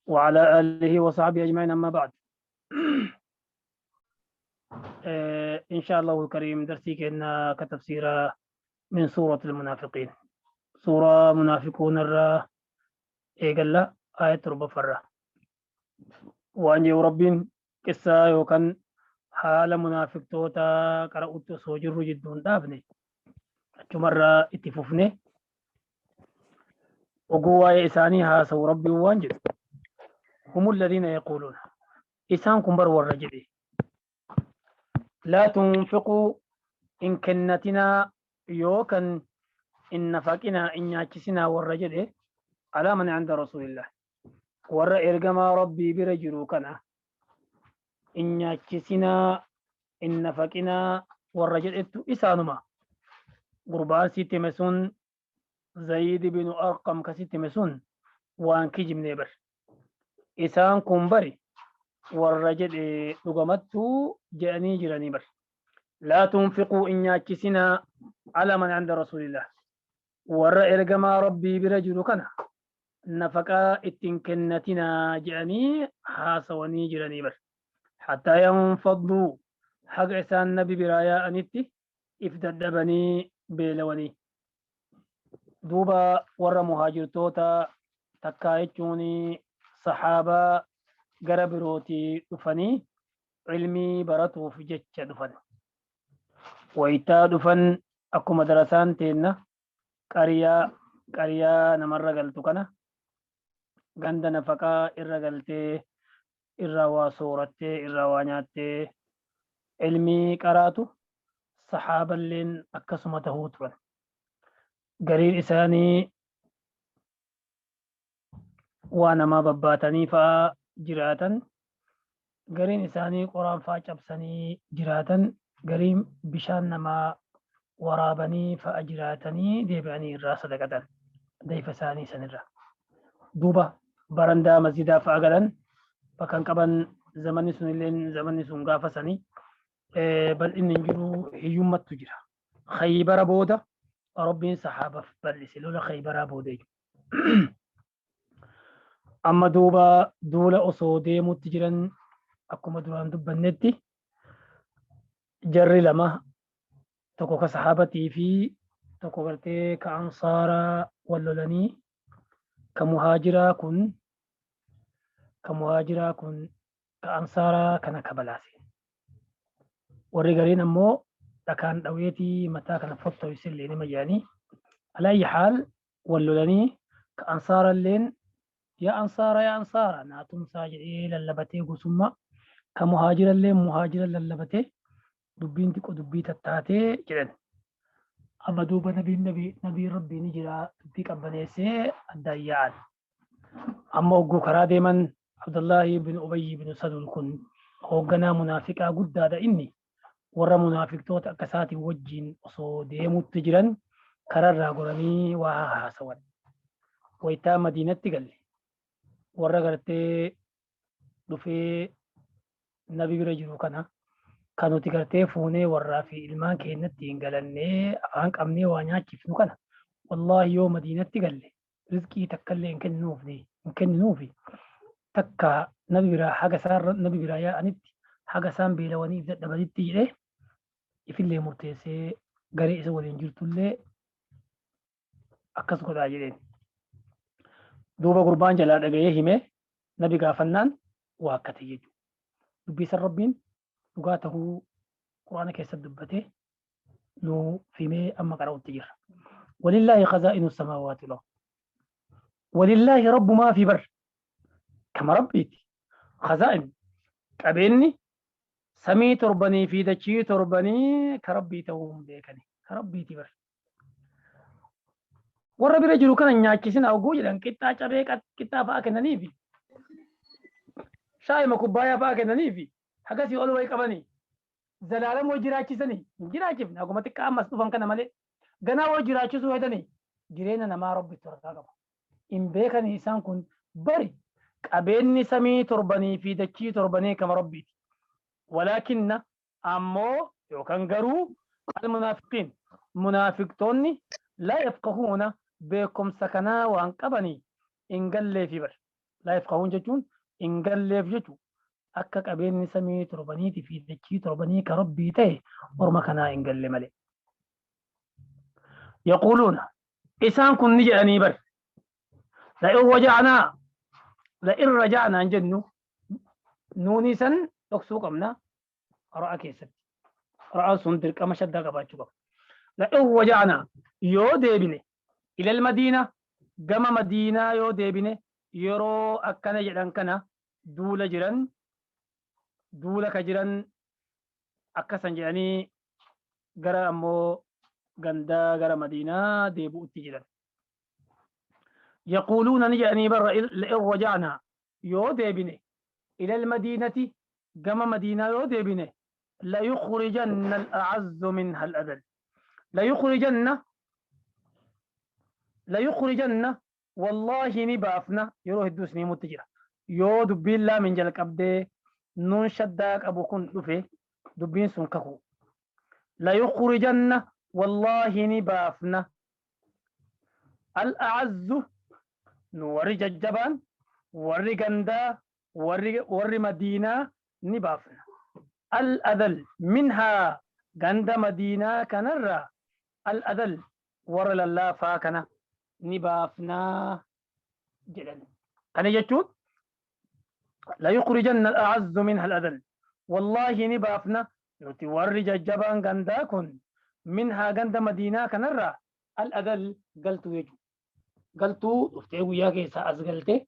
وعلى آله وصحبه أجمعين أما بعد. إن شاء الله الكريم درسي كأن كتفسير من سورة المنافقين، سورة منافقون الرا إيقلا آية ربع فرة وأن رب قصة يوكن حال منافق توتا قرأت سوجر جدون دابني أتمرى اتففني وقوة إساني هاسو ربي وانجد هم الذين يقولون إسان كنبر والرجل لا تنفقوا إن كنتنا يوكن إن نفقنا إن ياكسنا والرجل على من عند رسول الله ور إرجما ربي برجلوكنا إن ياكسنا إن نفقنا والرجل إسانما قربان سيتمسون زيد بن أرقم كسيتمسون وان كجم نبر إسان كنبري والرجل لقمته جاني جراني بر لا تنفقوا إن ياكسنا على من عند رسول الله ور إرجما ربي برجلكنا نفقا اتنكنتنا جاني حاسوني جراني بر حتى ينفضوا حق إسان نبي برايا أنتي إفددبني بيلوني دوبا ور مهاجر توتا تكايتوني صحابة غربروتي دفني علمي براتو في جتش دفن ويتا دفن أكو مدرسان تينا قرية قرية نمر قلتو كنا غند نفقا إرقلتي إروا صورتي إروا نياتي علمي قراتو صحابة لين أكسمته ترن قرير إساني وانا ما بباتني فا جراتن قرين إساني قرآن فا جبسني جراتن قرين بشان نما ورابني فأجراتني ديبعني الراس دقتن ديف ساني سنرا دوبا برندا مسجدا فأقلن فكان قبن زمني سنلين زمني سنغافة سني بل إن نجرو هيومة تجرا خيبر بودا ربي صحابة بل سلولة خيبر بودا. أما دوبا دولة أصودي متجرا أكما دولان دبا النتي جري لما تكو كصحابتي في تكو غرتي كأنصارا ولولني كمهاجرا كن كمهاجرا كن كأنصارا كان كبلاسي ورجالين أمو لكان دويتي متى كان فوتو يسلي مجاني على أي حال ولولني كأنصارا لين يا أنصارا يا أنصارا ناتم ساجعي للبتي قسمة كمهاجرا لين مهاجرا للبتي دبين تكو دبي تتاتي جدًا أما دوبا نبي نبي نبي ربي نجرا دبي أبنيسي الديان أما أقو كرا ديما عبد الله بن أبي بن سلول كن هوغنا منافقا قد هذا إني ورا منافق توت أكساتي وجين أصو ديمو تجرا كرر قرني وها سوان ويتا مدينة تقل ورا قرتي دفي نبي برجلو كنا كانوا تقرتي فوني ورا في إلمان كينتي إنقلني أفهمك أمني وأنا كيف نكنا والله يوم مدينة تقل رزقي تكلي إن كان نوفي إن كان نوفي تكا نبي برا حاجة صار نبي برا يا أنت حاجة سام بيلواني إذا دبلت تيجي في اللي مرتسي قريء سوى الإنجيل تلي أكسر كذا جدين دوبا قربان جلال أجيه همه نبي قافنان وهكذا دبي سر ربين لغاته قرآن كيس دبته نو في مي أما قرأوا التجر ولله خزائن السماوات والأرض ولله رب ما في بر كما ربيتي خزائن قبلني سمي تربني في دشي تربني كربي توم بيكني كربيتي بر وربي رجل كان نياكسين أو جوجل كتا شبيك كتا فاكنني في شاي ما كوبايا فاكنني في حاجة سيقولوا ويك أبني زلالم وجراكسني جراكفنا أقوم تكا مصطفى كان مالي جنا وجراكسو هدني جرينا نما ربي تركا إن بيكني إنسان كن بري قبلني سمي تربني في دكي تربني كما ربي ولكن أمو يوكان غرو المنافقين منافقتوني لا يفقهون بكم سكنا وانقبني إن قال لي في بر Laa yafqahuun jechuun hin galleef jechuudha. Akka qabeenyi samii torbaniitii fi dachii torbanii ka Rabbii ta'e orma kanaa hin galle malee. Yaquuluuna isaan kun ni jedhanii bar. La'in raja'naa la'in raja'naa hin jennu nuunii san dhoksuu qabna ra'a keessatti. Ra'aan sun dirqama shaddaa qabaachuu qaba. La'in raja'naa yoo deebine ilal madiina gama madiinaa yoo deebine yeroo akkana jedhan kana duula jiran duula ka jiran akkasan jedhanii gara ammoo gandaa gara madiinaa deebi'utti jiran. Yaquuluuna ni jedhanii barra la'in raja'naa yoo deebine ilal madiinati gama madiinaa yoo deebine layukhrijanna al-a'azzu minha al-adhal. Layukhrijanna layukhrijanna wallaahi ni baafna yeroo hedduu isinii himutti jira. Yoo dubbiin laamin jalqabdee nuun shaddaa qabu kun dhufe dubbiin sun kakuu. Layukhrijanna wallaahi ni baafna al-a'azzu nu warri jajjabaan warri gandaa warri madiinaa ni baafna. Al-adhal minhaa ganda madiinaa kanarraa al-adhal warra lallaafaa kana ni baafnaa jedhan. Kana jechuun la yukhrijanna al-a'azzu minha al-adhal wallaahi ni baafna nuti warri jajjabaan gandaa kun minhaa ganda madiinaa kanarraa al-adhal galtuu jechuudha. Galtuu dhuftee guyyaa keessaa as galtee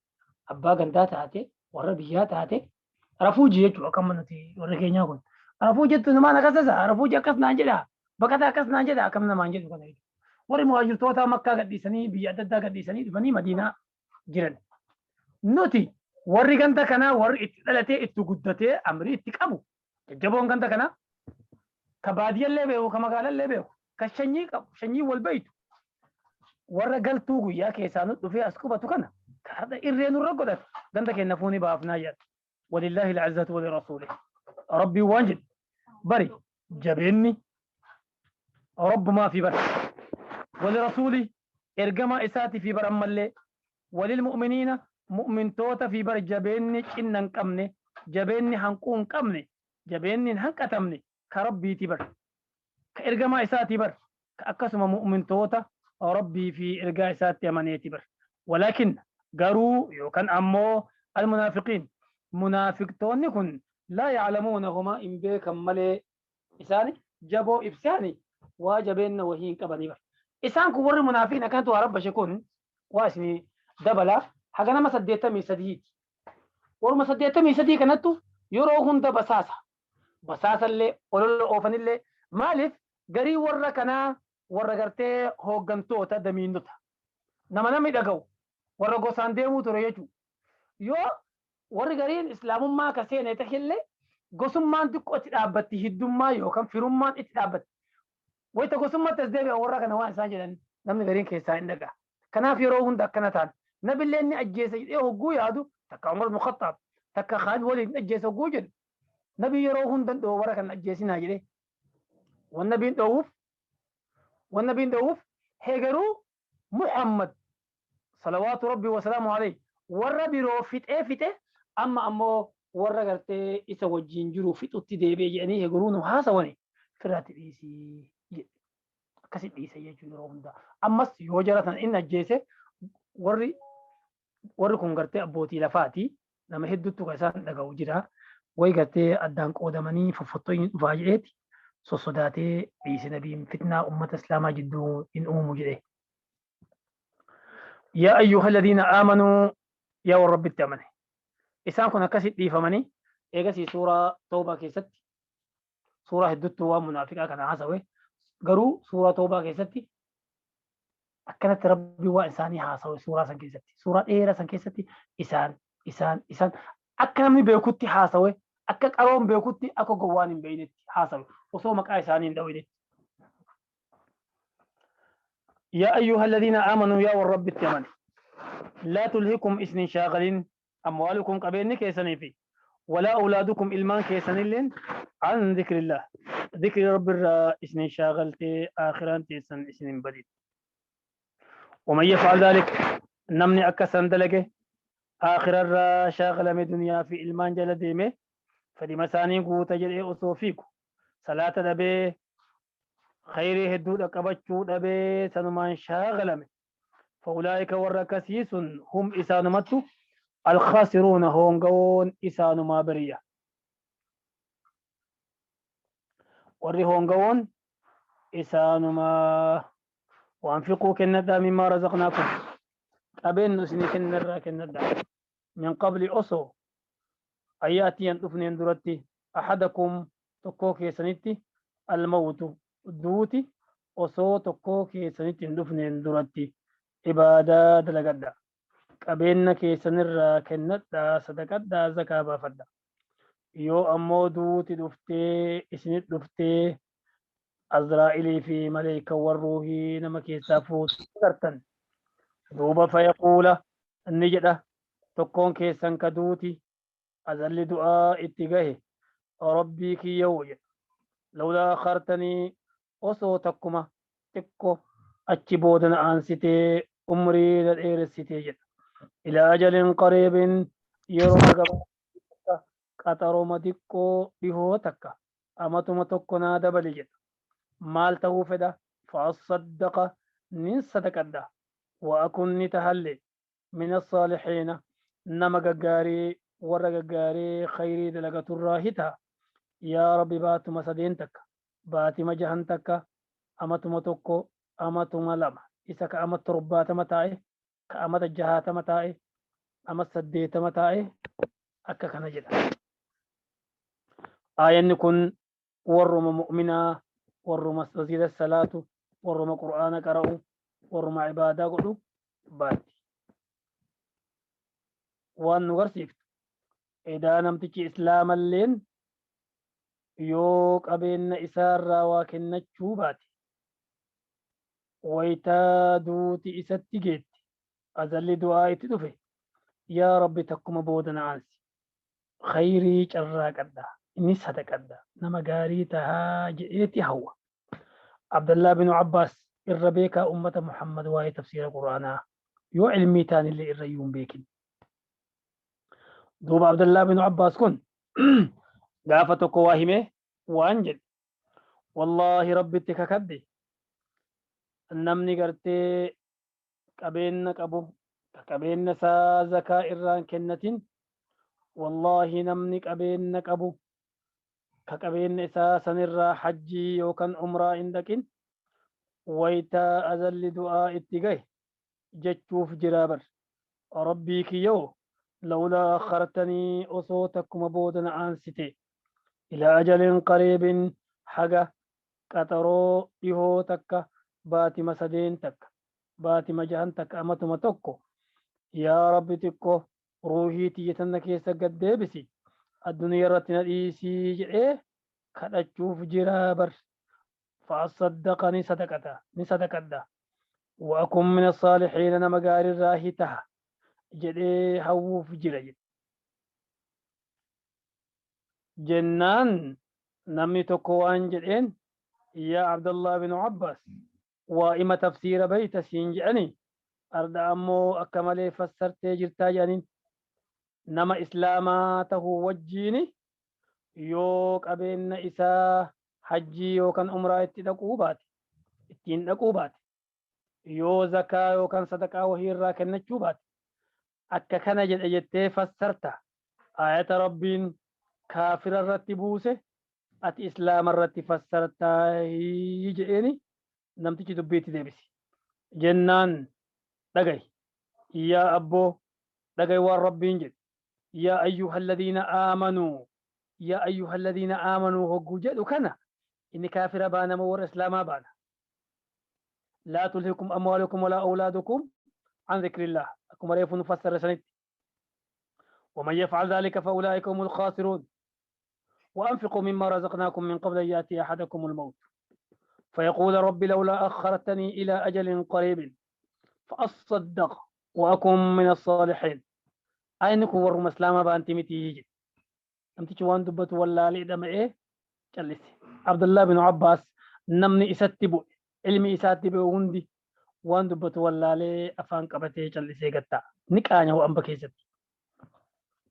abbaa gandaa taate warra biyyaa taate rafuuji jechuudha akkama nuti warri keenyaa kun. Rafuuji jettu namaan akkas tasa rafuuji akkas naan jedha baqataa akkas naan jedha akkam namaan jedhu kana jechuudha. Warri muhaajirtoota Makkaa gadhiisanii biyya adda addaa gadhiisanii dhufanii Madiinaa jiran. Nuti warri ganda kanaa warri itti dhalatee itti guddatee amrii itti qabu jajjaboon ganda kanaa ka baadiyyallee beeku ka magaalallee beeku ka shanyii qabu shanyii wal beeytu warra galtuu guyyaa keessaa nu dhufee as qubatu kana ka har'a irree nurra godhate ganda keenya fuuni baafnaa jedha. Walillaahi al-izzatu wa lirasuulih. Rabbiin waan jedhe bari jabeenni Rabbumaa fi bar walirasuuli ergamaa isaati fi bar ammallee walil mu'miniina mu'mintoota fi bar jabeenni cinna hin qabne jabeenni hanquu hin qabne jabeenni hin hanqatamne ka Rabbiiti bar ka ergamaa isaati bar ka akkasuma mu'mintoota Rabbii fi ergaa isaatti amaneeti bar walaakin garuu yookan ammoo almunaafiqiin munaafiqtoonni kun laa ya'lamuuna homaa hin beekan malee Isaani jaboo ibsaani waa jabeenna wahii hin qabanii bar. Isaan kun warri munaafiqni akkanatti waa rabbashe kun waa isinii dabala haga nama 83ti. Warruma 83 kanattu yeroo hunda basaasa. Basaasallee olola oofanillee maaliif garii warra kanaa warra gartee hooggantoota damiinota. Nama namni dhaga'u warra gosaan deemuu ture jechuudha. Yoo warri gariin islaamummaa ka seene tahellee gosummaan xiqqoo itti dhaabbatti hiddummaa yookaan firummaan itti dhaabbatti. Wayita gosummatti as deebi'a warra kana waan isaan jedhan namni gariin keessaa hin dhaga'a. Kanaaf yeroo hunda akkana ta'an. Nabillee inni ajjeesa jedhee hogguu yaadu takka Umar ibn Khattaab takka Khaalid waliin ajjeesa hogguu jedhu nabi yeroo hunda hin dhoowwu warra kana ajjeesinaa jedhee. Wan nabiin dhoowwuuf wan nabiin dhoowwuuf hegeruu Muhammad salawaatu rabbi wasalaamu alayhi warra biroo fixee fixe amma ammoo warra gartee isa wajjiin jiru fixutti deebi'e jedhanii hegeruu nu haasawani firraatti dhiisii jedhe. Akkasi dhiise jechuun yeroo hundaa. Ammas yoo jara sana inni ajjeese warri warri kun gartee abbootii lafaati nama hedduutu kan isaan dhaga'u jira. Way gartee addaan qoodamanii foffottoonni dhufaa jedheeti sossodaatee dhiise nabiin fitnaa ummata islaamaa jidduu hin uumu jedhe. Yaa ayyuha alladhiina aamanuu yaa warra Rabbitti amane. Isaan kun akkasi dhiifamanii eegasii suuraa Tawbaa keessatti suuraa hedduuttu waan munaafiqaa kana haasawe garuu suuraa Tawbaa keessatti akkanatti Rabbi waan isaanii haasawe suuraa san keessatti suuraa dheeraa san keessatti isaan isaan isaan akka namni beekutti haasawe akka qaroon beekutti akka gowwaan hin beeknetti haasawe osoo maqaa isaanii hin dhawinitti. Yaa ayyuha alladhiina aamanuu yaa warra Rabbitti amane laa tulhikum isin hin shaagalin amwaalukum qabeenyi keessanii fi walaa awlaadukum ilmaan keessanilleen an zikrillah zikri Rabbirraa isin hin shaagaltee aakhiraan teessan isin hin badin. Waman yaf'al dhalik namni akka san dalage Aakhirarraa shaaqalame, duniyaa fi ilmaan jala deeme, fedhima isaanii guuta jedhee osoo fiigu salaata dhabee, khayrii hedduu dhaqqabachuu dhabee, sanumaan shaaqalame. Fa'ulaa'ika, warra akkasii sun, hum isaanumattu, alkhaasiruuna, hoongawoon isaanumaa bariya. Warri hoongawoon isaanumaa. Waanfiquu, kennadhaa, mimmaa razaqnaakum, qabeennu isinii kennarraa kennadhaa, min qabli, osoo an ya'tiyan dhufneen duratti, ahadakum, tokkoo keessanitti, almawtu, duuti osoo tokkoo keessanitti hin dhufneen duratti ibaadaa dalagadha, qabeenna keessanirraa kennadhaa, sadaqadhaa, zakaa baafadha. Yoo ammoo duuti dhuftee isinit dhuftee, Azraa'ilii fi maleeykawwan ruuhii nama keessaa fuutu agartan, duuba fayaquula, ni jedha tokkoon keessan ka duuti azalli du'aa itti gahe, Rabbii kiyyawoo jedha, lawlaa akhartanii, osoo takkuma xiqqo achi booda na aansitee, umrii na dheeressitee jedha, ilaa ajalin qariibin, yeroo gabaabaa takka, qaxaroma diqqoo dhihoo takka, amatuma tokko naa dabali jedha. Maal tahuu fedha? Fa'assaddaqa, nin sadaqadha, wa akun, ni tahalle, min assaalihiina, nama gaggaarii, warra gaggaarii khayrii dalagaturraahi taha. Yaa Rabbi, baatuma sadeen takka, baatima jahan takka, amatuma tokko, amatuma lama. Isa ka ama 70 taa'e, ka amata 60 taa'e, ama 80 taa'e akka kana jedha. Aayanni kun warruma mu'minaa, warruma masjida salaatu, warruma qur'aana qara'u, warruma ibaadaa godhu baatti. Waan nu garsiiftu, edaa namtichi islaamalleen yoo qabeenna isaarraa waa kennachuu baate, waytaa duuti isatti geette, azalli du'aa itti dhufe, yaa Rabbi, takkuma booda na aansi, khayrii carraaqadha, inni sadaqadha, nama gaarii tahaa jedheeti hawwa. Abdallaa binu Abbaas irra beekaa ummata Muhammad waa'ee tafsiira qur'aanaa, yoo ilmii taanillee irra iyyuu hin beekin. Duuba Abdallaa binu Abbaas kun gaafa tokko waa himee waan jedhe, wallaahi, Rabbitti kakadhe, namni gartee qabeenna qabu ka qabeenna isaa zakaa irraan kennatin, wallaahi, namni qabeenna qabu ka qabeenna isaa sanirraa hajjii yookaan umraa hin dhaqin, waytaa azalli du'aa itti gahe jechuuf jiraa bar, Rabbii kiyyoo, lawlaa akhartanii, osoo takkuma booda na aansite, ilaa ajalin qariibin, haga qaxaroo dhihoo takka, baatima sadeen takka, baatima jahan takka, amatuma tokko, yaa Rabbi, xiqqo ruuhii tiyya tanna keessa gad deebisi, addunyaa irratti na dhiisii jedhee kadhachuuf jira bar. Fa'asaddaqa, ni sadaqata, ni sadaqadha, wa akun min assaalihiina, nama gaarirraahi taha jedhee hawwuuf jira jedhe. Jennaan namni tokko waan jedheen, yaa Abdallah bin Abbaas, waa ima tafsiira beeyta siin jedhani, arda ammoo akka malee fassartee jirtaa jedhaniin. Nama islaamaa tahuu wajjiini yoo qabeenna isaa hajjii yookaan umraa itti dhaquu baate, ittiin dhaquu baate, yoo zakaa yookaan sadaqaa wahii irraa kennachuu baate, akka kana jedhe jettee fassarta. Ayata Rabbiin kaafira irratti buuse ati islaama irratti fassartaa jedheeni. Namtichi dubbiitti deebisi jennaan, dhagahi yaa abboo, dhagahi waan Rabbiin jedhe, yaa ayyuha alladhiina aamanuu. Yaa ayyuha alladhiina aamanuu hogguu jedhu kana inni kaafira baana moo warra islaamaa baana? Laa tulhikum amwaalukum walaa awlaadukum an dhikrillah, akkuma reefu nu fassarre sanitti. ومن يفعل ذلك فأولئك هم الخاسرون. وأنفقوا مما رزقناكم من قبل أن يأتي أحدكم الموت فيقول رب لولا أخرتني إلى أجل قريب فأصدق وأكن من الصالحين. Aayanni kun warruma islaamaa baantii miti jedhe. Namtichi waan dubbatu wallaalee dhama'ee callise. Abdullah bin Abbaas namni isatti bu'e, ilmi isaatti bu'e hundi, waan dubbatu wallaalee afaan qabatee callisee gatta'a. Ni qaanya hamba keessatti.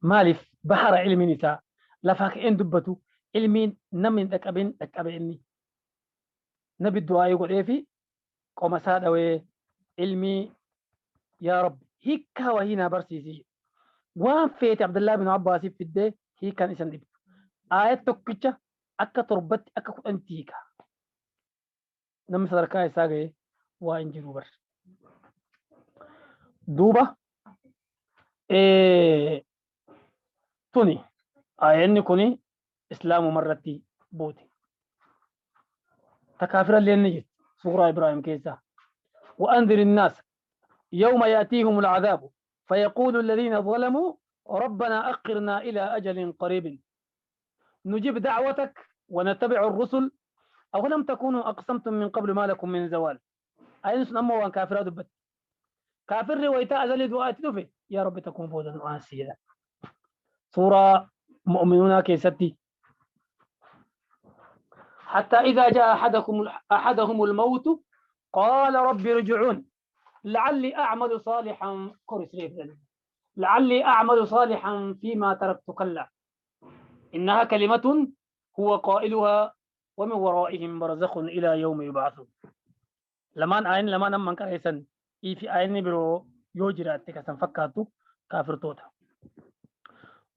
Maaliif bahara ilmiin isaa lafaa ka'een dubbatu, ilmiin namni hin dhaqqabin dhaqqabe inni. Nabi du'aa'ii godheefi qoma isaa dhawee, ilmii yaa Rabbi hiikkaa wahii naa barsiisi. Waan feete Abdallaa bin Abbaasiif fiddee hiikkaan isan dhibdu. Aayat tokkicha akka torbatti akka kudhanitti hiika. Namni sadarkaa isaa gahe waa hin jiru bar. Duuba tuni aayanni kuni islaamuma irratti buute. Ta kaafirallee ni jirti suuraa Ibraahim keessaa. وأنذر الناس يوم يأتيهم العذاب فيقول الذين ظلموا ربنا أخرنا إلى أجل قريب نجيب دعوتك ونتبع الرسل أولم تكونوا أقسمتم من قبل ما لكم من زوال. أين سنمو وان كافر دبت كافر ويتا أزل دعاء تدفي يا رب تكون فوزا واسيا. سورة مؤمنون كيستي حتى إذا جاء أحدهم الموت قال رب ارجعون لعلي أعمل صالحا لعلي أعمل صالحا فيما تركت كلا إنها كلمة هو قائلها ومن ورائهم برزخ إلى يوم يبعثون. لمان آين لمان أمان كريسن إي في آين برو يوجرات تكسن فكاتو كافر توتا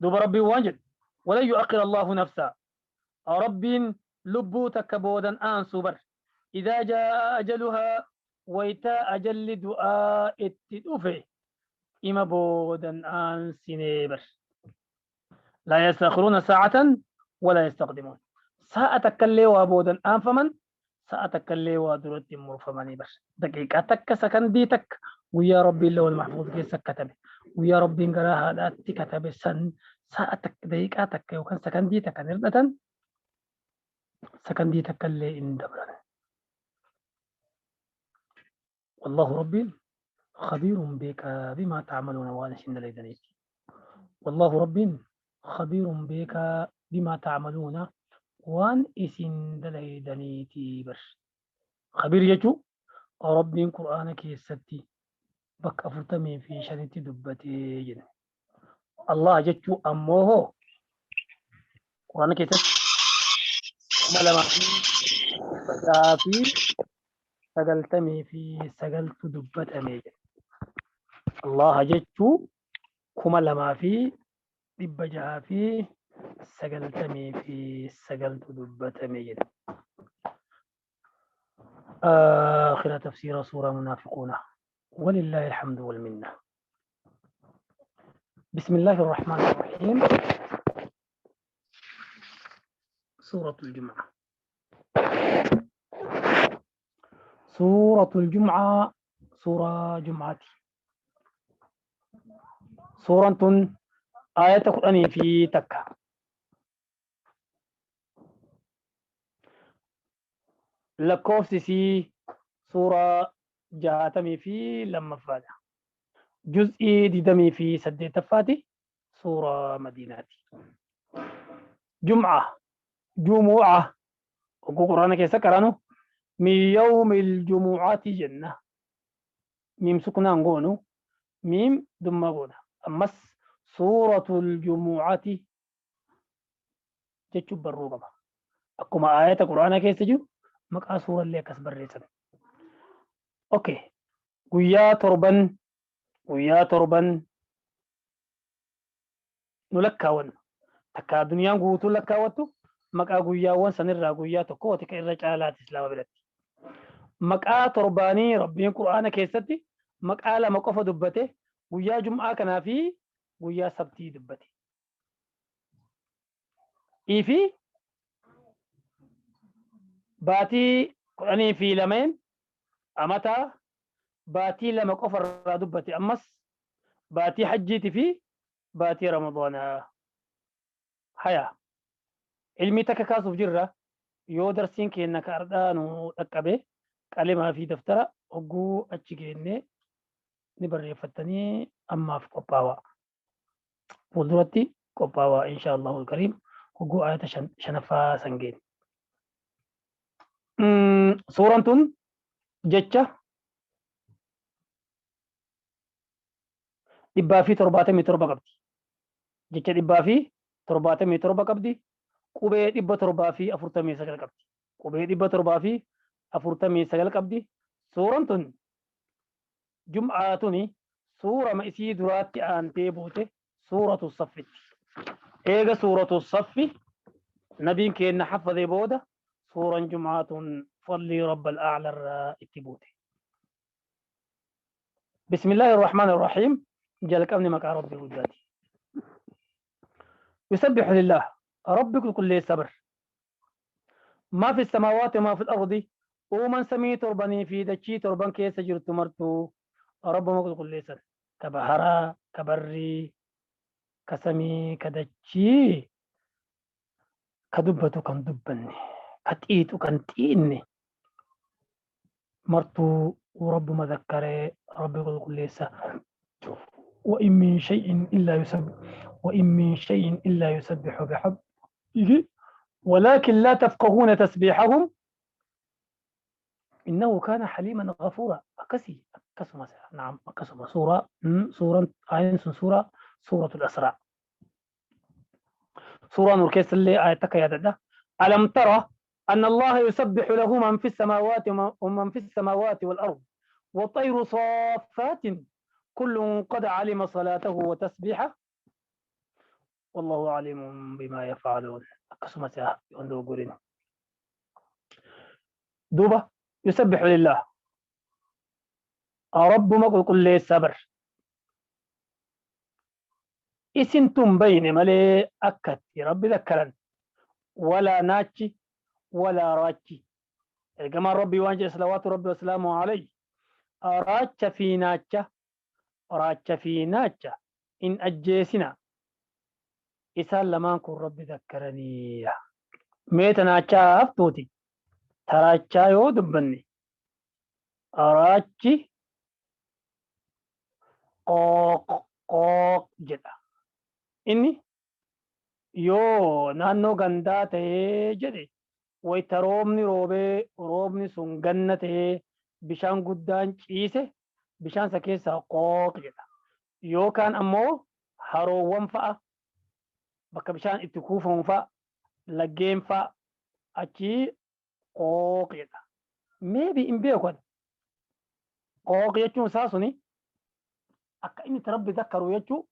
دوب ربي واجد ولن يؤخر الله نفسا رب لبو تكبودا آن سوبر إذا جاء أجلها ويتا أجل دعاء التدوفي إما بودا آن سنيبر لا يستأخرون ساعة ولا يستقدمون. ساعة تكلي وابودا آن فمن ساعة تكلي ودرت مرفمني بر دقيقة تك سكندي تك ويا ربي اللي هو المحفوظ كيس كتبه ويا ربي انقراها لا تكتب سن ساعة تك دقيقة تك وكان سكندي تك نردة سكندي تك اللي اندبرن. والله ربي خبير بك بما تعملون وأنا ليدني. والله ربي خبير بك بما تعملون وان إسن دليدني تيبر. خبير يجو ربي قرآن كيستي بك أفرتمي في شنتي دبتي جن. الله جتو أموه قرآن كيستي ملما في سجلتمي في سجلت دبتمي. الله جتو كما لما في دبجها في سجلتمي في سجلت دبتمي. آخر تفسير سورة منافقون ولله الحمد والمنة. بسم الله الرحمن الرحيم. سورة الجمعة. سورة الجمعة سورة جمعتي سورة آية قرآن في تكة لكوفسي سورة جاتمي في لما فادا جزء ددمي في سد تفاتي سورة مدينتي جمعة جمعة وقرآن كيسا كرانو من يوم الجمعة جنة ميم سكنا نغونو ميم دم غونا أمس سورة الجمعة جتشب الروبة أكما آية قرآن كيسا جو مقا سورة اللي كسبر ريسن. أوكي ويا تربن ويا تربن نلكاون تكا دنيا غوتو لكاوتو مقا غياوان سنرا غيا تكو تك الرجالات اسلام بلد مقا ترباني ربي القران كيستي مقا لما قف دبته غيا جمعه كنا في غيا سبتي دبته اي في باتي قراني في لمن امتا باتي لما قف دبته امس باتي حجيتي في باتي رمضان حيا علمي تكاكاسوف جرة يو درسين كأنك أردان وأكبه كلمة في دفتر أجو أتشجيني نبري فتني أما في قباوة ودرتي قباوة إن شاء الله الكريم أجو آية شنفا سنجين سورة جتة دبا في تربات متربة قبتي Jecha 177 qabdi. Qubee 749 qabdi. Qubee 749 qabdi. Suuraan tun Jum'aa tuni suurama isii duraatti aantee buute, Suuratu Saffitti. Eega Suuratu Saffi nabiin keenna haffazee booda suuran Jum'aa tun fadlii Rabbal A'la irraa itti buute. Bismillaahi Irrahmaani Irrahiim. Jalqabni maqaa Rabbii guddaati. Yusabbihu lillaah. Rabbi qulqulleessa bar. Maa fi samaawaati maa fi ardi, uuman samii torbanii fi dachii torban keessa jirtu martuu Rabbuma qulqulleessan. Ka baharaa, ka barrii, ka samii, ka dachii, ka dubbatu kan dubbanne, ka xiixu kan xiinne martuu Rabbuma zakkaree Rabbi qulqulleessa. وإن من شيء إلا يسبح وإن من شيء إلا يسبح بحمده ولكن لا تفقهون تسبيحهم إنه كان حليما غفورا. Akkasi akkasuma, نعم, akkasuma suuraa suuraan ayin sun suuraa سورة الإسراء. Suuraa Nuur keessa illee ayat takka yaadadha. ألم تر أن الله يسبح له من في السماوات ومن في السماوات والأرض والطير صافات كل قد علم صلاته وتسبيحه والله عليم بما يفعلون. Akkasuma yoon doggorin. Duuba يسبح لله, Rabbuma qulqulleessa bar. Isintu hin bayne malee akkatti Rabbi zakkaran walaa naachi walaa raachi. Ergamaan Rabbii waan jedhe, صلوات ربي وسلامه عليه, raacha fi naacha, raacha fi naacha in ajjeesina, isaan lamaan kun Rabbi zakkaraniya. Meeta naachaa haftuuti taraachaa yoo dubbanne, raachi qooq qooq jedha. Inni yoo naannoo gandaa ta'ee jedhe, wayta roobni roobee, roobni sun ganna ta'ee bishaan guddaan ciise, bishaan isa keessaa qooq jedha. Yookaan ammoo haroowwan fa'a, bakka bishaan itti kuufamu fa'a, laggeen fa'a, achii qooq jedha. Maybe hin beeku ani. Qooq jechuun isaa suni akka inni itti Rabbi zakkaru jechuu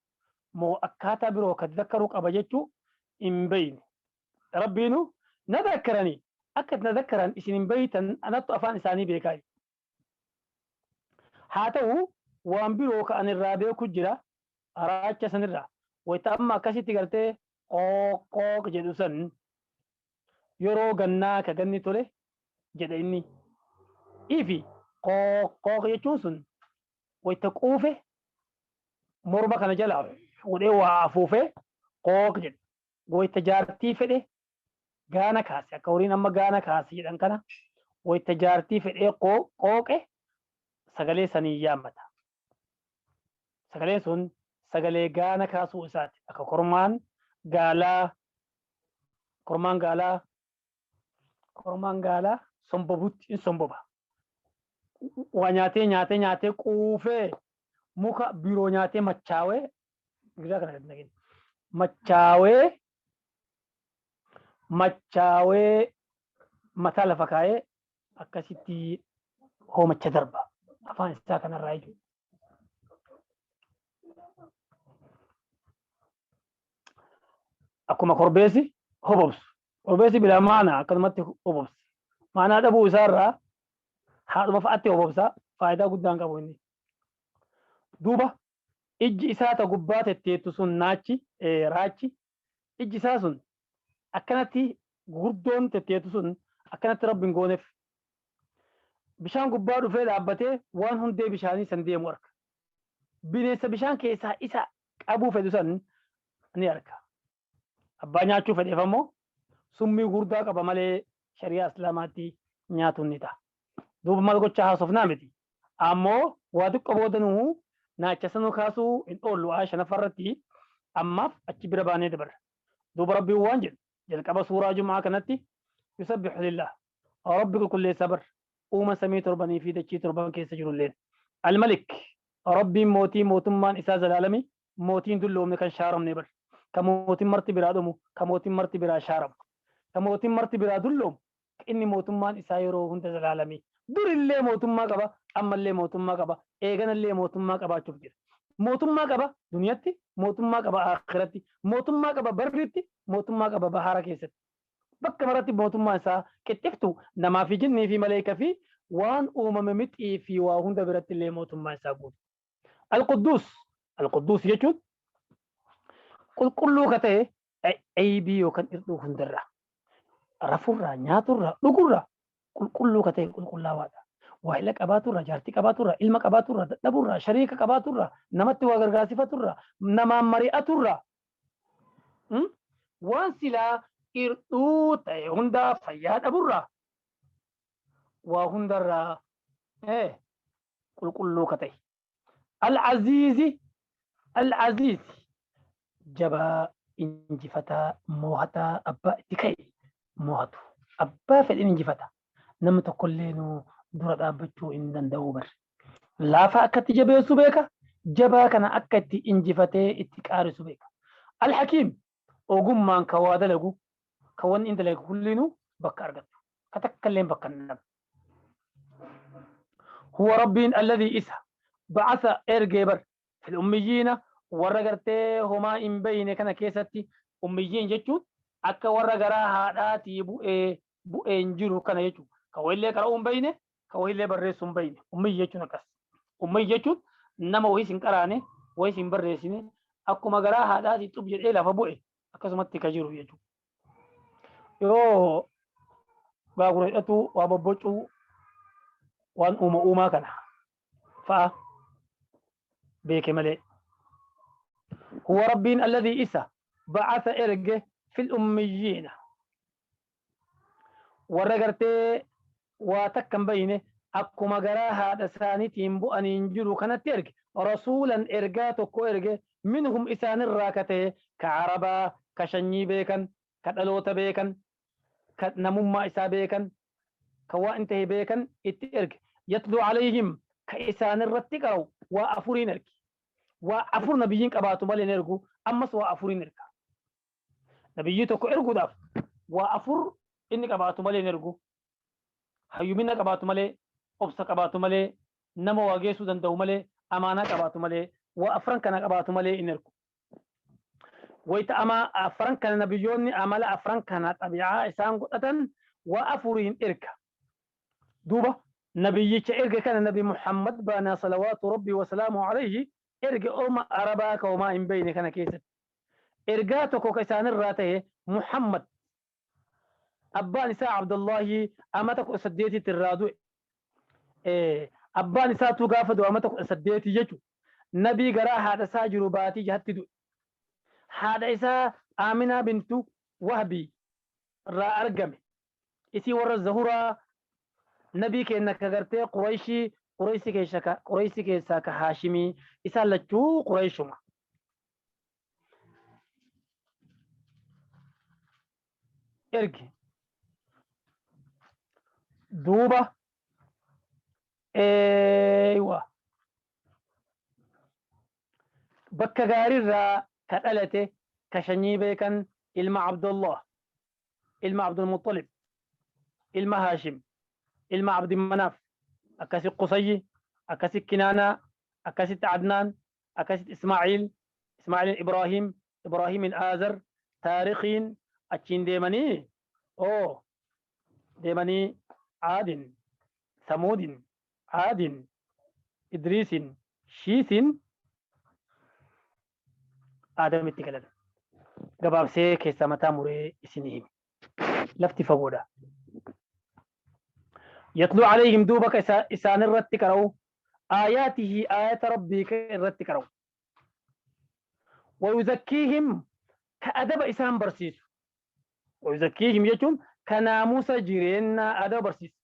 moo akkaataa biroo akka zakkaruu qaba jechuu hin beeyne. Rabbiinu na zakkaranii akka itti na zakkaran isin hin beeytan, anattu afaan isaanii beekaa. Haa ta'u, waan biroo ka ani irraa beeku jira raacha sanirraa. Wayita amma akkasitti gartee qooq qooq jedhu san, yeroo gannaa ka ganni tole jedha inni. Ifi qooq qooq jechuun sun wayita quufe morma kana jalaa godhee waa afuufee qooq jedha. Wayita jaartii fedhe gaana kaase, akka horiin amma gaana kaase jedhan kana, wayita jaartii fedhee qooqe sagalee sanii yaammata. Sagaleen sun sagalee gaana kaasuu isaati. Akka kormaan gaalaa sombobutti in somboba. Waa nyaatee nyaatee nyaatee quufee, muka biroo nyaatee machaawee, gidaa kana gadi nageen machaawee machaawee mataa lafa kaa'ee akkasitti hoomacha darba afaan isaa kanarraa jechuudha. Akkuma korbeessi hobobsu. Korbeessi bilaa maanaa akkanumatti hobobsa. Maanaa dhabuu isaarraa haadhuma fa'aatti hobobsa, faayidaa guddaan qabu inni. Duuba ijji isaa ta gubbaa tetteettu sun, naachi, raachi, ijji isaa sun akkanatti gurguddoon tetteettu sun akkanatti Rabbi hin gooneef. Bishaan gubbaa dhufee dhaabbatee waan hundee bishaanii san deemu arka. Bineensa bishaan keessaa isa qabuu fedhu san ni arka. Abbaa nyaachuu fedheef ammoo summii gurguddaa qaba malee shari'aa Islaamaatti nyaatuun ni ta'a. Duuba maal gochaa haasofnaa miti. Ammoo waa xiqqoo booda nuu naacha sanuu kaasuu hin oollu aayaa shanaffaarratti, ammaaf achi bira baanee dabarra. Duuba Rabbiin waan jedhu jalqaba suuraa Jum'aa kanatti, يسبح لله, Rabbi qulqulleessa bar uuma samii torbanii fi dachii torban keessa jirulleen. الملك, Rabbiin mootii mootummaan isaa zalaalami, mootiin dulloomne kan shaaramne bar. Ka mootiin marti biraa dhumu, ka mootiin marti biraa shaaramu, ka mootiin marti biraa dulloomu, inni mootummaan isaa yeroo hunda zalaalamii. Durillee mootummaa qaba, ammallee mootummaa qaba, eeganallee mootummaa qabaachuuf jira. Mootummaa qaba duniyatti, mootummaa qaba akhiratti, mootummaa qaba barritti, mootummaa qaba bahara keessatti. Bakka maratti mootummaan isaa qixxiftu namaa fi jinnii fi maleeka fi waan uumame mixii fi waa hunda biratti illee mootummaa isaa guutu. Al-Qudduus. Al-Qudduus jechuun qulqulluu ka ta'e aybii yookaan irdhuu hundarraa, rafurraa, nyaaturraa, dhugurraa qulqulluu ka ta'e qulqullaawaadha. Waahila qabaaturraa, jaartii qabaaturraa, ilma qabaaturraa, dadhaburraa, shariika qabaaturraa, namatti waa gargaarsifaturraa, namaan mari'aturraa, waan silaa irdhuu ta'e hundaa, fayyaa dhaburraa, waa hundarraa qulqulluu ka ta'e. Al-Aziizi, Al-Aziizi jabaa, injifataa, moohataa, abbaa itti ka'e moohatu. Abbaa fedhin injifata. Namni tokkollee nu dura dhaabbachuu hin danda'u bar. Laafaa akka itti jabeessu beeka. Jabaa kana akka itti injifatee itti qaarisu beeka. Al-Hakiim ogummaan ka waa dalagu, ka wanni inni dalagu kulliinuu bakka argattu. Ka takka illee bakka hin dhabne. Huwa Rabbiin alladhii isa ba'asa ergee bar fil ummiyyiina warra gartee homaa hin beeyne kana keessatti. Ummiyyiin jechuun akka warra garaa haadhaatii bu'ee bu'een jiru kana jechuudha. Ka wayillee qara'uu hin beeyne, ka wayillee barreessuu hin beeyne. Ummiyyi jechuun akkas. Ummiyyi jechuun nama wayiis hin qaraane, wayiis hin barreessine, akkuma garaa haadhaatii xub jedhee lafa bu'e akkasumatti ka jiru jechuudha. Yoo gaagura hidhatuu, waa bobbocuu, waan uuma uumaa kana fa'a beeke malee. Huwa Rabbiin alladhii isa ba'asa erge fil ummiyyiina warra gartee waa takka hin beeyne, akkuma garaa haadha isaaniitiin bu'aniin jiru kanatti erge. Rasuulan ergaa tokko erge, minhum isaanirraa ka ta'e, ka Arabaa, ka shanyii beekan, ka dhaloota beekan, ka namummaa isaa beekan, ka waan ta'e beekan itti erge. Yatluu alayhim ka isaanirratti qara'u. Waa afuriin erge. Waa afur nabiyyiin qabaatu malee hin ergu. Ammas waa afuriin erga. Nabiyyii tokko erguudhaaf waa afur inni qabaatu malee hin ergu. Hayyumina qabaatu malee, obsa qabaatu malee, nama waa geessuu danda'u malee, amaanaa qabaatu malee. Waa afran kana qabaatu malee hin ergu. Wayita ama afran kana nabiyyoonni amala afran kana xabi'aa isaan godhatan waa afuriin erga. Duuba nabiyyicha erge kana Nabi Muhammad baanaa salawaatu Rabbii wasalaamu alayhi erge. Orma Arabaa ka homaa hin beeyne kana keessatti ergaa tokko ka isaanirraa ta'e Muhammad. Abbaan isaa Abdullahi amata 18tti irraa du'e. Abbaan isaatuu gaafa du'e amata 18 jechuudha. Nabii garaa haadha isaa jiru baatii jahatti du'e. Haadha isaa Aaminaa bintu Wahbii irraa argame. Isii warra Zahuraa nabii keenya ka gartee Qurayshii, Qurayshii keessaa ka Haashimii. Isaan lachuu Qurayshuma. Erge duuba eeywa bakka gaarirraa ka dhalate, ka shanyii beekan, ilma Abdullah, ilma Abdulmuxalib, ilma Haashim, ilma Abdimanaaf, akkasi Qusayyi, akkasi Kinaanaa, akkasitti Adnaan, akkasitti Ismaaciil, Ismaaciilin Ibraahim, Ibraahimin Aazar, taarikiin achiin deemanii oo deemanii Aadin, Samuudin, Aadin, Idriisin, Shiisin, Aadamitti galan. Gabaabsee keessaa mataa muree isinii hime. Lafti fagoodha. Yatluu alayhim duuba ka isaan irratti qara'u, aayaatihi aayata Rabbii ka irratti qara'u. Wayuzakkiihim ka adaba isaan barsiisu. Wayuzakkiihim jechuun ka naamusa jireenyaa adaba barsiisu.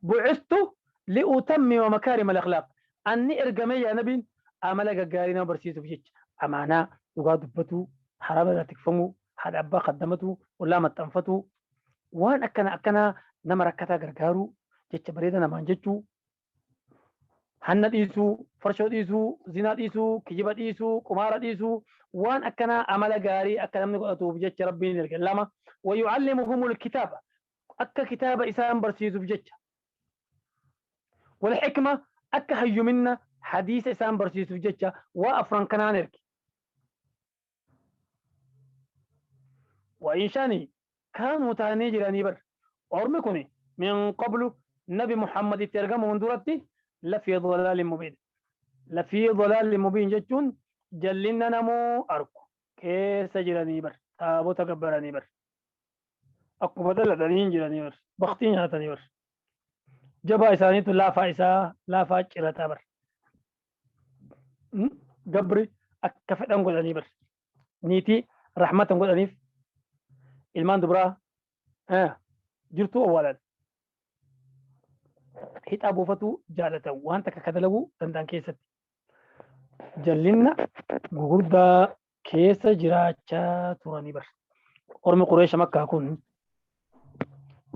Bu'istu li'utammima makaarima al-akhlaaq. Anni ergame yaa nabiin amala gaggaarii nama barsiisuuf jecha. Amaanaa, dhugaa dubbatuu, haraama irraa tikfamuu, haadha abbaa kaddamatuu, ollaa maxxanfatuu, waan akkana akkanaa, nama rakkataa gargaaruu, jecha bareeda namaan jechuu. Hanna dhiisuu, farshoo dhiisuu, zinaa dhiisuu, kijiba dhiisuu, qumaara dhiisuu, waan akkanaa amala gaarii akka namni godhatuuf jecha Rabbiin erge. Lama, wayucallimuhumul kitaaba, akka kitaaba isaan barsiisuuf jecha. Wal hikma, akka hayyuminna hadiisa isaan barsiisuuf jecha waa afran kanaan erge. Wa shani kaanuu ta'anii jiranii bar. Ormi kun min qablu nabi Muhammad itti ergamuun duratti lafii dalaalin mubiin. Lafii dalaalin mubiin jechuun jallinna namuu argu keessa jiranii bar. Taabota gabbaranii bar. Akkuma daladanii jiranii bar. Baktii nyaatanii bar. Jabaa isaaniitu laafaa isaa laafaa cirataa bar. Gabri akka fedhan godhanii bar. Niitii rahmatan godhaniif ilmaan dubaraa jirtuu awwaalan. Hixaa buufatuu jaalatan waan takka ka dalaguu danda'an keessatti. Jallinna gugurdaa keessa jiraachaa turanii bar. Ormi Qureesha Makkaa kun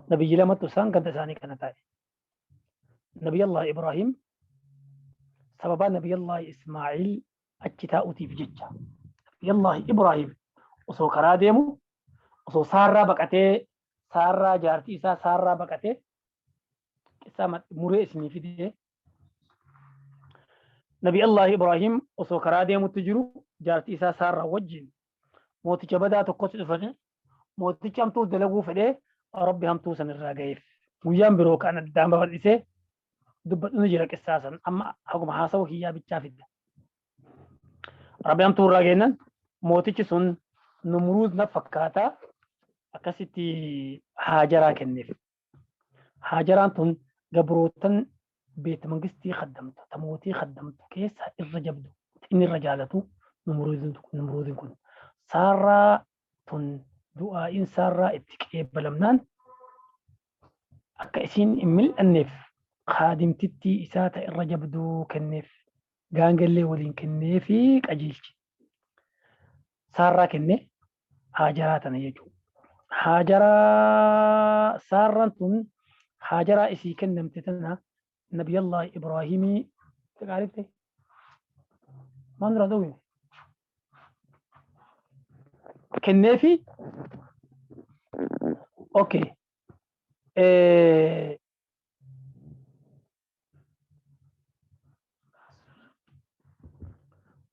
nabiyyi lamattu isaan ganda isaanii kana taa'e. Nabiyallah Ibrahim sababaa Nabiyallah Ismaa'il achi taa'uutiif jecha. Nabiyallah Ibrahim osoo karaa deemu, osoo Saarraa baqatee, Saarraa jaartii isaa Saarraa baqatee, qissaa muree isinii fidee, Nabi Allah Ibrahim osoo karaa deemutti jiru jaartii isaa Saarraa wajjin mooticha badaa tokkotti dhufanii, mootichi hamtuu dalaguu fedhee Rabbi hamtuu san irraa ga'eef. Guyyaan biroo kan addaan babal'isee dubbadhu ni jira qissaa san, amma haguma haasawa kiyyaa bichaa fidda. Rabbi hamtuu irraa geennan mootichi sun Numruuz na fakkaataa akkasitti Haajaraa kenneef. Haajaraan tun gabrootan beet mangistii kaddamtu, ta mootii kaddamtu keessa irra jabdu, inni irra jaalatu Numruuzin kun. Saarraa tun du'aa'iin Saarraa itti qeebalamnaan akka isiin hin mil'anneef kaadimtittii isaa ta irra jabduu kenneef, gaangellee waliin kenneefi qajeelche. Saarraa kenne Haajaraa tana jechuudha. Haajaraa Saarraan tun Haajaraa isii kennamte tana Nabiyallah Ibraahimii qaarifte. Maan duraa dhowwine? Kenneefi okay.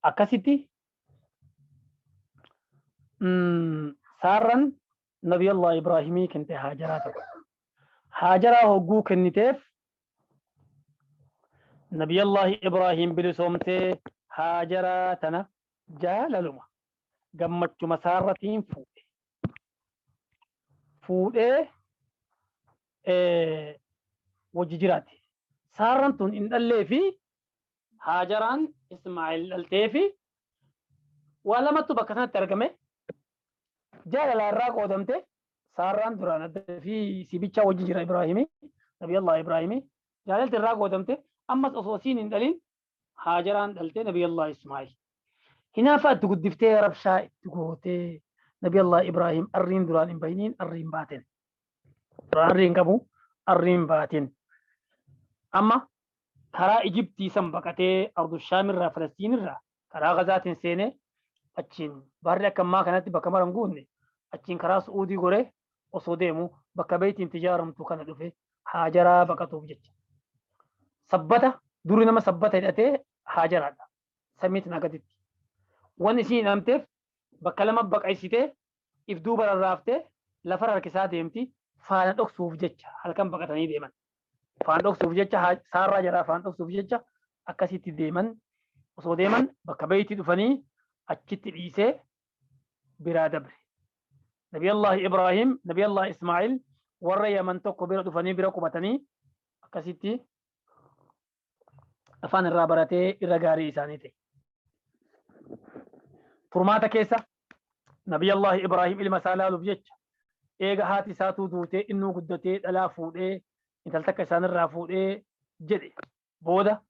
Akkasitti Saarran Nabiyallah Ibraahimii kennite Haajaraa tokko. Haajaraa hogguu kenniteef Nabiyallah Ibraahim bilisoomtee Haajaraa tana jaalaluma gammachuma Saarratiin fuudhe. Fuudhee wajji jiraate. Saarran tun hin dhallee fi Haajaraan Ismaa'il dhaltee fi waa lamattu bakka sanatti argame. Jaalala irraa qoodamte. Saarraan duraan adda fi sibichaa wajji jira Ibraahimii, Nabiyallah Ibraahimii. Jaalalti irraa qoodamte, ammas osoo siin hin dhalin Haajaraan dhalte Nabiyallah Ismaa'il. Hinaafa itti guddiftee rabshaa itti gootee Nabiyallah Ibraahim arriin duraan hin bahiniin arriin baaten. Duraan arriin qabu arriin baaten. Amma karaa Ijiptii san baqatee Ardu Shaamirraa, Falasxiinirraa karaa Gazaatiin seenee, achiin baarri akka ammaa kanatti bakka mara hin guunne, achiin karaa Su'uudii goree osoo deemu bakka beeytiin tijaaramtu kana dhufe Haajaraa baqatuuf jecha. Sabbata duri nama sabbata hidhatee Haajaraadha. Samiitiin agaditti. Wanni isiin hidhamteef bakka lama baqaysitee if duuba rarraaftee lafarra harkisaa deemti, faana dhoksuuf jecha halkan baqatanii deeman. Faana dhoksuuf jecha, Saarraa jalaa faana dhoksuuf jecha akkasitti deeman. Osoo deeman bakka beeytii dhufanii achitti dhiisee biraa dabre. Nabiyallah Ibrahim, Nabiyallah Ismaa'il warra Yaman tokko bira dhufanii bira qubatanii akkasitti afaan irraa baratee irra gaarii isaanii ta'e. Turmaata keessa Nabiyallah Ibrahim ilma isaa laaluuf jecha, eega haati isaatuu duutee innuu guddatee dhalaa fuudhee intal takka isaanirraa fuudhee jedhe booda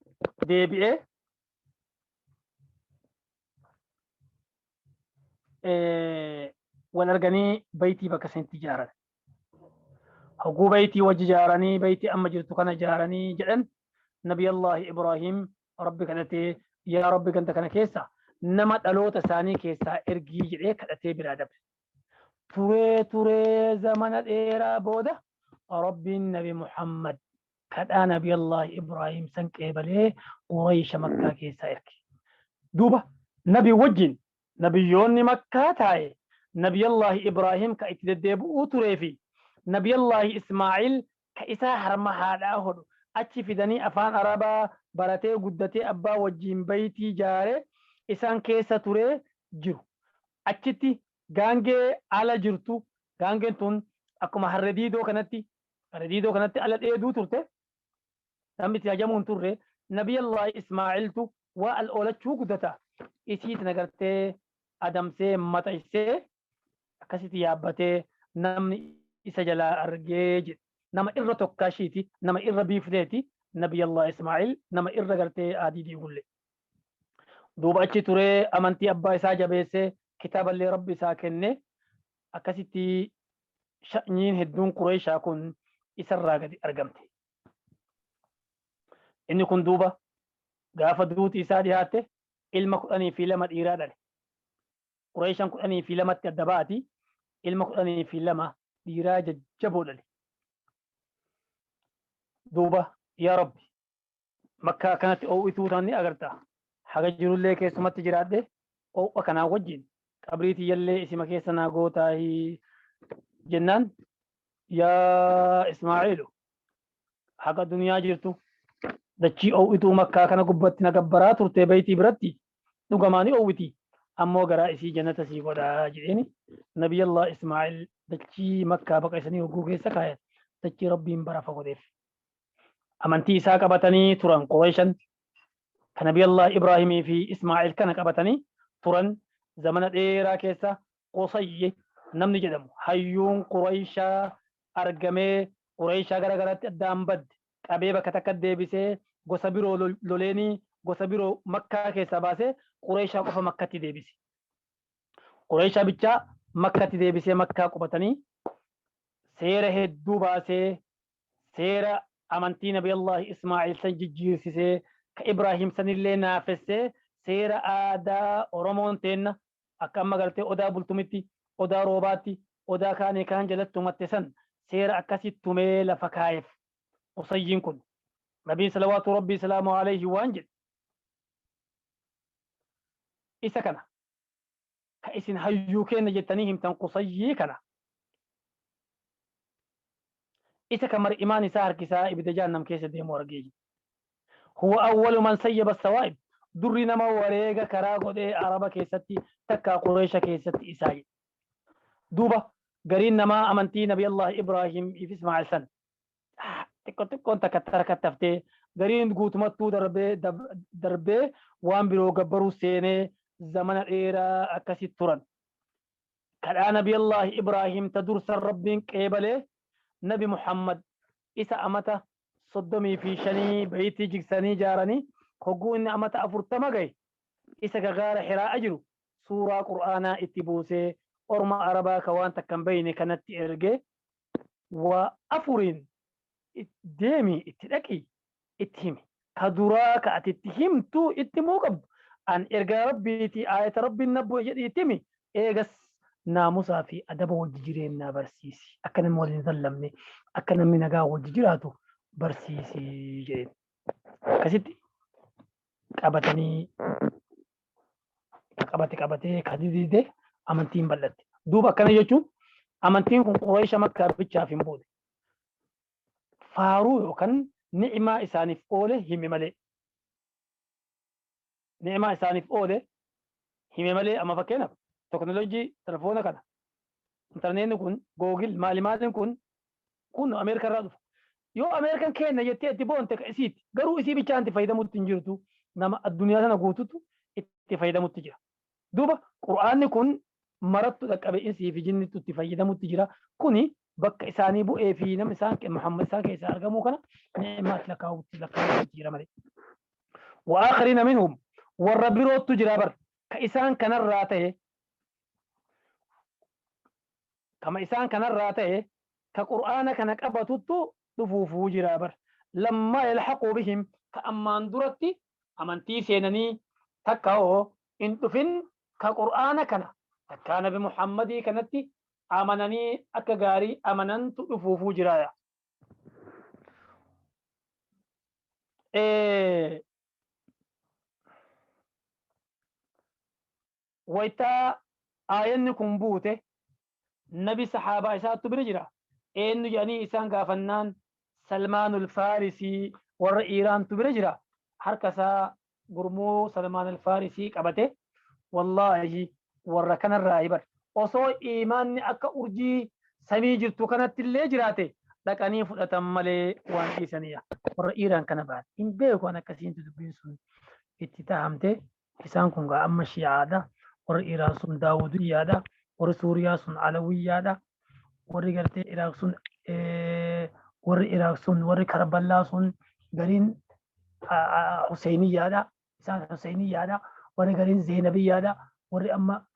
deebi'ee wal arganii baytii bakka sanitti ijaaran. Hogguu baytii wajji ijaaranii, baytii amma jirtu kana ijaaranii jedhan, Nabiyallaahi Ibraahiim Rabbi kadhatee, yaa Rabbi, ganda kana keessa nama dhaloota isaanii keessaa ergii jedhee kadhatee biraa dabre. Turee turee zamana dheeraa booda Rabbiin Nabi Muhammad kadhaa Nabiyallaahi Ibraahiim san qeebalee Qureesha Makkaa keessaa erge. Duuba Nabi wajjin nabiyyoonni Makkaa taa'e, Nabiyallaahi Ibraahiim ka itti deddeebi'uu turee fi Nabiyallaahi Ismaa'iil ka isaa harma haadhaa hodhu achi fidanii afaan Arabaa baratee guddatee abbaa wajjiin baytii jaaree isaan keessa turee jiru. Achitti gaangee ala jirtu, gaangeen tun akkuma harre diidoo kanatti, harre diidoo kanatti ala dheeduu turte, namni itti hajamuu hin turre. Nabiyallaahi Ismaa'iltu waa al oolachuu guddata, isii tana gartee adamsee maxaysee akkasitti yaabbatee namni isa jalaa argee jedhe. Nama irra tokkaashiiti, nama irra biifleeti Nabiyallah Ismaa'il, nama irra gartee aadii diigulle. Duuba achi turee amantii abbaa isaa jabeessee, kitaaballee Rabbi isaa kenne. Akkasitti sha'nyiin hedduun Qureeshaa kun isarraa gadi argamte. Inni kun duuba gaafa duuti isaa dhihaatte ilma 12 dhiiraa dhale. Qureeshaan 12tti adda baati, ilma 12 dhiiraa jajjaboo dhale. Duuba yaa Rabbi, Makkaa akkanatti oo'ituu tan ni agarta, haga jirullee keessumatti jiraadhe, oo'a kanaa wajjin qabrii tiyyallee isima keessa naa gootaahi jennaan, yaa Ismaa'iilu, haga duniyaa jirtu dachii oo'ituu Makkaa kana gubbatti na gabbaraa turte, baytii biratti dhugamaa ni oowwiti, ammoo garaa isii jannata sii godhaa jedheeni. Nabiyallah Ismaa'il dachii Makkaa baqaysanii hogguu keessa kaayan, dachii Rabbiin barafa godheef. Amantii isaa qabatanii turan Qureeshan ka Nabiyallah Ibraahimii fi Ismaa'il kana qabatanii turan zamana dheeraa keessa, Qusayyi namni jedhamu hayyuun Qureeshaa argamee Qureeshaa gara garatti addaan badde qabee bakka takka deebisee, gosa biroo loleenii gosa biroo Makkaa keessaa baasee Qureeshaa qofa Makkatti deebise. Qureeshaa bichaa Makkatti deebisee Makkaa qubatanii, seera hedduu baasee, seera amantii Nabiyallaahi Ismaa'il san jijjiirsisee, ka Ibraahim sanillee naafessee, seera aadaa Oromoon teenna akka amma gartee odaa Bultumitti, odaa Roobaatti, odaa kaanii kaan jalatti tumatte san seera akkasi tumee lafa kaayeef Qusayyiin kun. Nabiin salawaatu Rabbii salaamu alayhi waan jedhe: isa kana ka isin hayyuu keenna jettanii himtan, Qusayyii kana, isa ka mar'imaan isaa harkisaa ibidda jahannam keessa deemu argee jedhe. Huwa awwalu man sayyaba sawaa'ib, durri nama wareega karaa godhee Araba keessatti takkaa Qureesha keessatti isaa jedhe. Duuba gariin namaa amantii Nabi Allah Ibraahim fi Ismaa'il san xiqqo xiqqoon takka tarkattaftee, gariin guutumattuu darbee darbee waan biroo gabbaruu seenee zamana dheeraa akkasi turan. Kadhaa Nabi Allah Ibraahim ta dursan Rabbiin qeebalee, Nabi Muhammad isa amata 35 baytii jigsanii jaaranii, hogguu inni amata 40 gahe isa gagaara Hiraa'a jiru suuraa Qur'aanaa itti buusee, orma Arabaa ka waan takka hin beeyne kanatti ergee, waa afuriin deemi, itti dhaqi, itti himi. Ka duraa ka ati itti himtu, itti himuu qabdu, an ergaa Rabbiiti, aayata Rabbiin na bu'e jedhi itti himi. Eegas naamusaa fi adaba wajji jireennaa barsiisi, akka namni wal hin zallamne, akka namni nagaa wajji jiraatu barsiisi jedheen. Akkasitti qabatanii, ka qabate qabatee, ka didide amantiin bal'atte. Duuba akkana jechuun amantiin kun Qureesha Makkaa bichaaf hin buune. Faaruu yookaan ni'imaa isaaniif oole hime malee. Ni'imaa isaaniif oole hime malee. Amma fakkeenyaaf teknooloojii telefoona kana, intarneetni kun, Google maali maaliin kun Ameerikaa irraa dhufa. Yoo Ameerikaan kenna jettee itti boonte ka isiiti. Garuu isii bichaan itti fayyadamutti hin jirtu. Nama addunyaa sana guututu itti fayyadamutti jira. Duuba Qur'aanni kun marattu dhaqqabe, insii fi jinnittu itti fayyadamutti jira. Kuni bakka isaanii bu'ee fi namni isaan Muhammad isaan keessaa argamuu kana ni'maatti lakkaa'utti jira malee. Wa'aakhariina minhum, warra biroottu jira bar ka isaan kanarraa ta'e, kama isaan kanarraa ta'e ka Qur'aana kana qabatuttu dhufuufuu jira bar. Lammaa yalhaquu bihim, Ka ammaan duratti amantii seenanii takka hoo hin dhufin, ka Qur'aana kana takkaa Nabi Muhammadii kanatti amananii akka gaarii amanantu dhufuufuu jiraaya. Waytaa aayanni kun buute Nabi sahaabaa isaattu bira jira. Eenyu jedhanii isaan gaafannaan Salmaanul Faarisii warra Iiraantu bira jira. Harka isaa gurmuu Salmaanul Faarisii qabate, wallaahi warra kanarraa bar osoo iimaanni akka urjii samii jirtu kanatti illee jiraate dhaqanii fudhatan malee waan dhiisaniya. Warra Iiraan kana ba'an hin beeku an akkasiintu dubbiin sun itti tahamte. Isaan kun gaa amma Shi'aadha. Warri Iiraan sun Daawudiyyaadha. Warri Suuriyaa sun Alawiyyaadha. Warri gartee Iraaq sun, warri Iraaq sun, warri Karballaa sun gariin Huseeniyyaadha. Isaan Huseeniyyaadha. Warri gariin Zeenabiyyaadha. Warri amma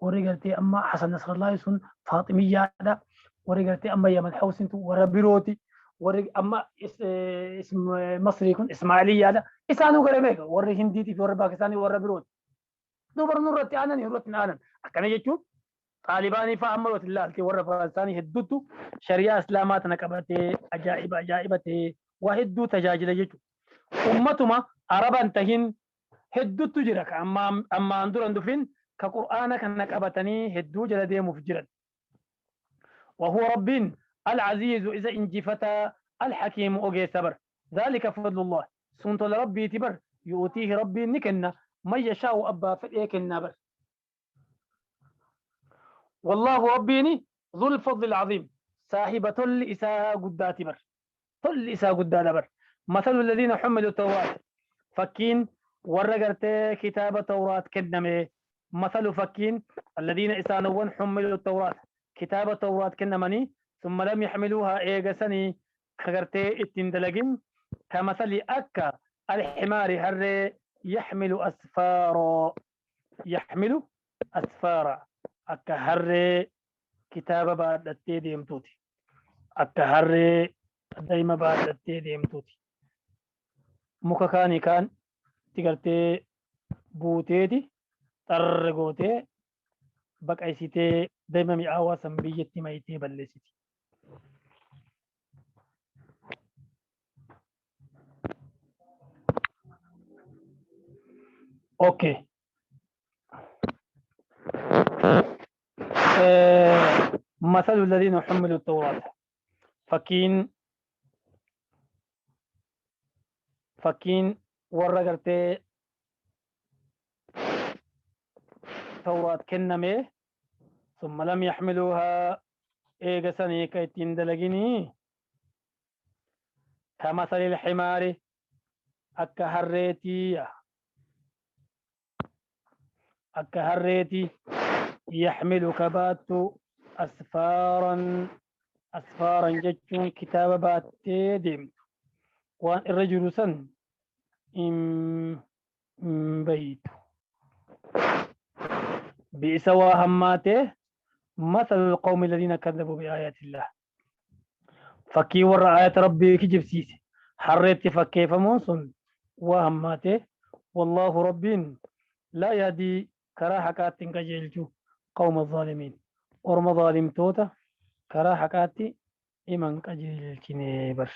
warri gartee amma Hasan Nasrallaahi sun Faaximiyyaadha. Warri gartee amma Yaman Hawsintu warra birooti. Warri amma Masrii kun Ismaa'iliyyaadha. Isaanuu gara meeqa? Warri Hindiitii fi warri Paakistaanii warra birooti. Duuba nurratti aanan, nurratti hin aanan. Akkana jechuun Xaalibaanii fa'aa amma yoo ilaalte warra Afgaanistaanii hedduutu shari'aa Islaamaa tana qabatee ajaa'iba ajaa'iba ta'ee waa hedduu tajaajila jechuudha. Ummatuma Araban tahin hedduutu jira ka ammaan dura hin dhufin, ka Qur'aana kana qabatanii hedduu jala deemuuf jiran. وهو رب العزيز إذا إنجفتا الحكيم أوجي سبر. ذلك فضل الله سنت ربي تبر يؤتيه ربي نكنا من يشاء أبا فإيكنا بر. والله ربيني ذو الفضل العظيم صاحب تل إساء قدات بر، تل إساء قدات بر. مثل الذين حملوا التوراة فكين ورقرت كتاب التوراة كنمي. مثل فكين الذين إسانون حملوا التوراة كتاب التوراة كنمني ثم لم يحملوها إيجسني كغرتي اتندلجن كمثل أكا الحمار هر يحمل أسفارا، يحمل أسفارا. أكا هر كتاب بعد التيديم توتي، أكا هر دايما بعد التيديم توتي. مكاني كان تغرتي بوتيتي ترغوتي بقعيسيتي دايما ميعاوة سنبيتي ميتي بلسيتي. أوكي. مثل الذين حملوا التوراة فكين ورقرتي توراة كنمي ثم لم يحملوها إيجسني كيتين دلقيني كمثل الحمار أكهريتي أكهريتي يحمل كبات أسفارا، أسفارا جتشون كتاب باتي ديمت وأن الرجل سن إن بيت بئس وهماته مثل القوم الذين كذبوا بآيات الله. فكي ور آيات ربي كجب سيسي حريت فكيف فمونسون وهماته. والله رب لا يهدي كراحكات كجيلجو قوم الظالمين ورم ظالم توتا كراحكات إيمان كجيلجني بر.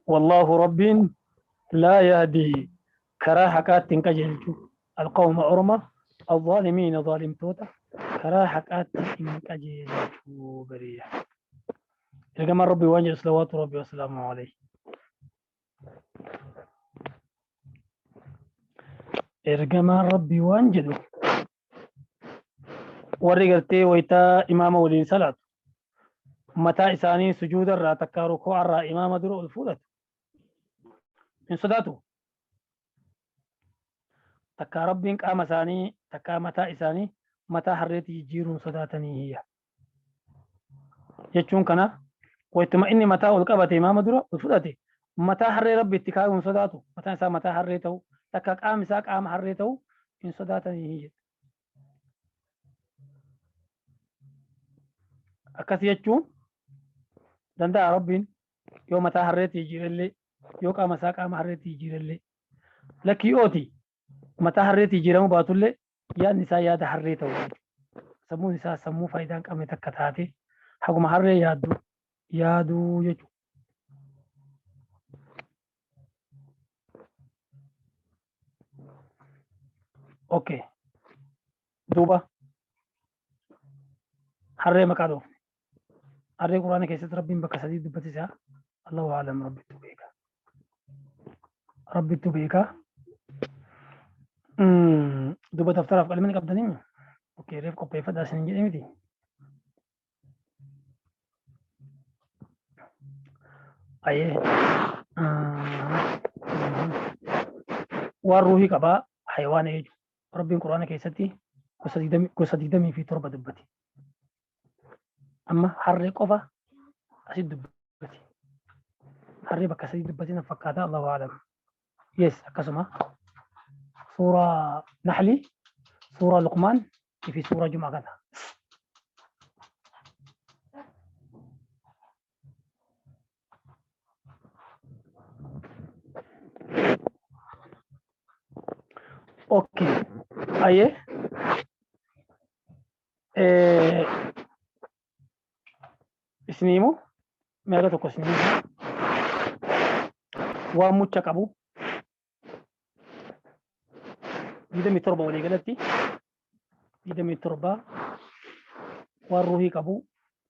والله رب لا يهدي كراحكات كجيلجو القوم أرمى الظالمين ظالم توتا كراحكات إيمان كجيلجو بريح. إرجما ربي وانجل صلوات ربي وسلامه عليه. Ergamaan Rabbii waan jedhu warri gartee wayitaa imaama waliin salaatu mataa isaanii sujuuda irraa takkaa rukuu irraa imaama dura ol fuudhatu hin sodaatu. Takkaa Rabbiin qaama isaanii takkaa mataa isaanii mataa harreetti jijjiiruun sodaatanii hiyya. Jechuun kana wayituma inni mataa ol qabate imaama dura ol fudhate mataa harree Rabbi itti kaayuun sodaatu, mataan isaa mataa harree ta'u takka qaamni isaa qaama harree ta'u hin sodaatanii hiyya. Akkas jechuun Danda'a Rabbiin yoo mataa harreetti jijjiirellee, yoo qaama isaa qaama harreetti jijjiirellee. Lakkii ooti mataa harreetti jijjiiramuu baatullee yaadni isaa yaada harree ta'u jechuudha. Sammuun isaa sammuu faayidaa hin qabne takka taate haguma harree yaaddu yaaduu jechuudha. Okay. Duuba harree maqaa dhoofne. Harree Quraana keessatti Rabbiin bakka sadii dubbatisa. Allahu a'lam, Rabbittu beeka. Rabbittu beeka. Duuba daftaraaf qalama ni qabdanii? Okay, reef qopheeffadhaa isin jedhee miti. Ayee. Waan ruuhii qabaa hayawaana jechuudha. Rabbiin Quraana keessatti gosa 27 dubbate. Amma harree qofa asitti dubbate. Harree bakka sadii dubbate na fakkaata, Allahu a'lam. Yes, akkasuma suuraa Naxli, suuraa Luqmaan fi suuraa Jumaa kana. Okay. Ayee. Isinii himu meeqa tokko isinii himu waan mucha qabu 27, walii galatti 27 waan ruuhii qabu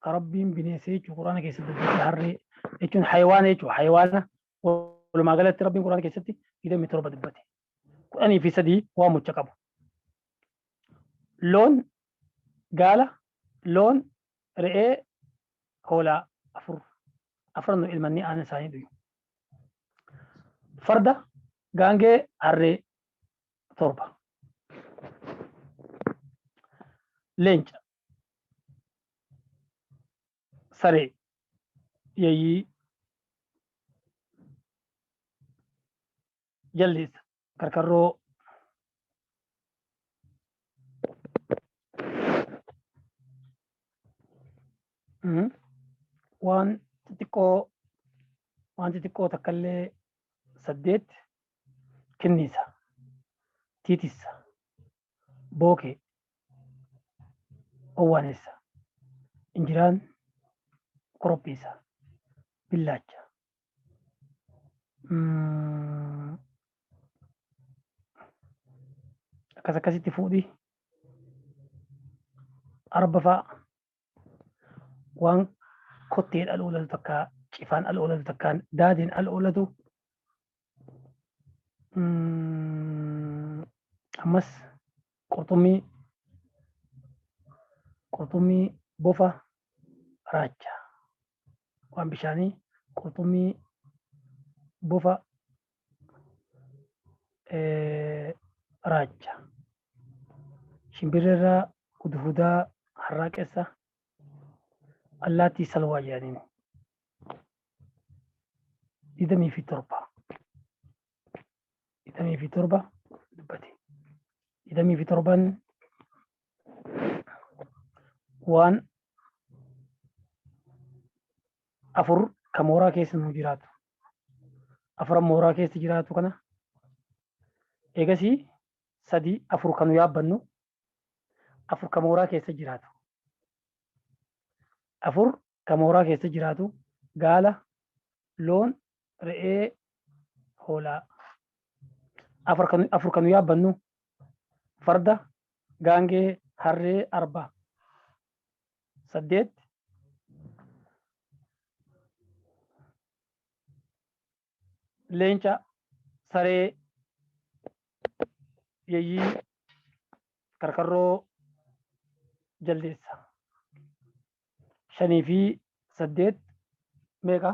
ka Rabbiin bineensa jechuun Quraana keessatti dubbate. Harree jechuun hayawaana jechuudha. Hayawaana walumaa galatti Rabbiin Quraana keessatti 27 dubbate. 13 waan mucha qabu. Loon, gaala, loon, re'ee, hoolaa afur. Afran nu ilmanni aanan isaanii dhuyu. Farda, gaangee, harree torba. Leenca, saree, yeeyyii, jaldeessa, karkarroo, waan xixiqqoo, waan xixiqqoo takkallee saddeet: kinniisa, tiitissa, bookee, owwaanessa, injiraan, qorophiisa, billaacha. Akkas akkasitti fuudhi, arba fa'a, waan kotteen al oolatu takka cifaan al oolatu takkaan daadeen al oolatu. Ammas qurxummii, qurxummii, bofa, raacha, waan bishaanii, qurxummii, bofa, raacha, shimbirreerraa hudhudaa, harraaqessa, allaattii salwaa jedhaniin. 27, 27 dubbate. 27n waan afur ka mooraa keessa nu jiraatu, afuran mooraa keessa jiraatu kana. Eegasii sadi, afur kan nu yaabbannu, afur ka mooraa keessa jiraatu, afur ka mooraa keessa jiraatu: gaala, loon, re'ee, hoolaa. Afur kan nu yaabbannu: farda, gaangee, harree, arba. Saddeet leenca, saree, yeeyyii, karkarroo, jaldeessa. Shanii fi saddeet meeqa?